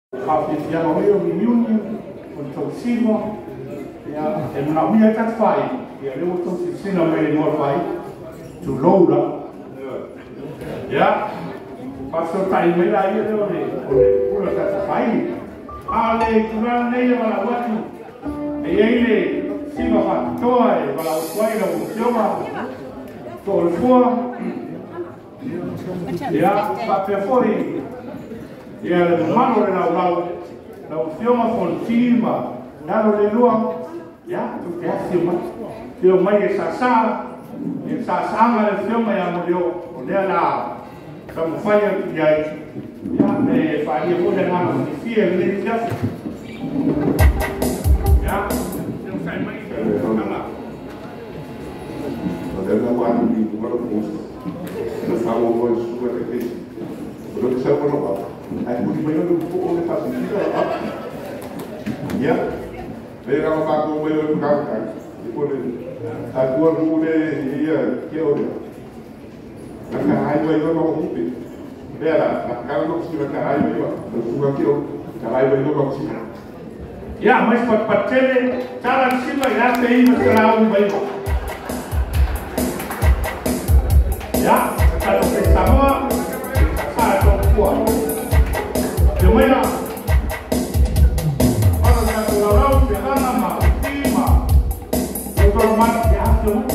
Faafiafiaga mai o reunion o le tausiga ia e manaomia ai tatou faaii ia lea ua outou silasila mai i le igoa o le faaii, tulou lava. Ia faafesootai mai laia lea o le pule o le tatou faaii. A o le itula lenei e valaau atu e i ai le siva faapitoa e valaau atu ai lau Afioga To'olefua ia faapea foi ia le mamalu o le laulau lau Afioga Fonoti ma le alo o le lua ia tou te afifio mai e saasaa i le saasaaga le Afioga ia Molioo o lea la taumafai atu i ai ia e faaalia foi le agaga fiafia i lenei afiafi. Ia onosai mai tala. O lea na ua i luga o post. Na whango mo i suka te keisi. O lea sa wano au. Ai kuri mai o po o le whasifika o au. Ia. Le rau whako mai o le kai. I po le. A kua ru le ia ke o le. Na ka hai mai o no hupe. Lea la, na ka no si na ka hai mai o. Na suka ke o. Ka hai mai o no si. Ia mai patele tala sima i afe i 999. Ia, tatalo pe Samoa, sa to'ofua. Afio mai la. Alo tatou laulau feagaga ma ti ma tolomai ia afio mai.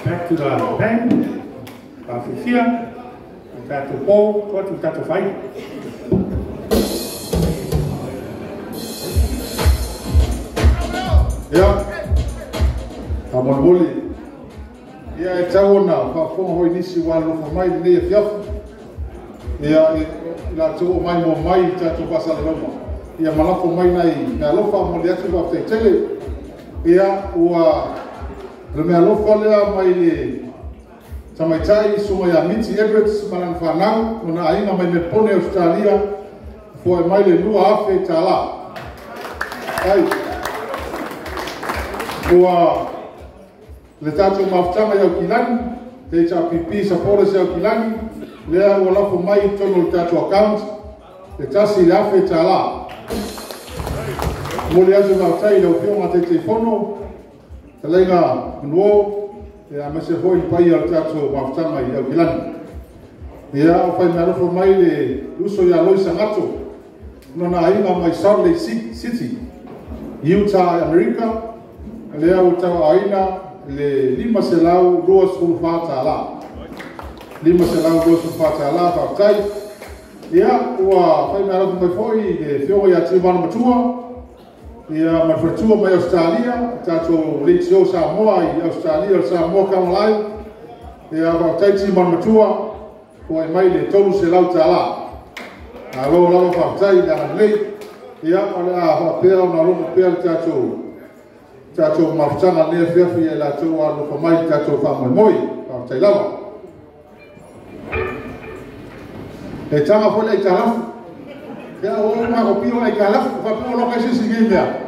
Back to the band. Faafifia, tatou po, tuu atu tatou fai. Ia, faamolemole. Ia e tau ona faafofoga foi nisi ua alolofa mai lenei afiafi. Ia, i latou o mai moa mai i tatou faasalalauga. Ia malafo mai nai meaalofa mo le atu faafetai. Ia, ua le meaalofa lea mai le tamaitai susuga ia Miti Edwards ma lana fanau ona aiga mai Melbourne, Australia, foai mai le $2,000. Ai. Ua le tatou mafutaga i Aukilani, HRPP supporters i Aukilani, lea ua lafo mai i totonu o le tatou account, le $1,000. Momoli atu faafetai i lau Afioga Taitaifono, Talaiga Manuo, ia aemaise foi le paia o le tatou mafutaga i Aukilani. Ia, o fai meaalofa mai le uso ia Loisa Gato, lona aiga mai Salt Lake City, Utah, Amerika, lea ua tauaaoina le $524. $524, faafetai. Ia, ua fai meaalofa mai foi le Afioga ia Tiuvana Matua, Ia ma le faletua mai Ausetalia, tatou leitio Samoa i Ausetalia, o le Samoa Come Alive. Ia faafetai Timon Matua, foai mai le $300. Malo lava faafetai le agalelei. Ia o le a faapea ona logo pea le tatou mafutaga lenei afiafi ia i latou ua alofa mai i le tatou faamoemoe. Faafetai lava. E taga foi le aitalafu. Ia o makopio aitalafu, faapea o loka i se isi nei mea.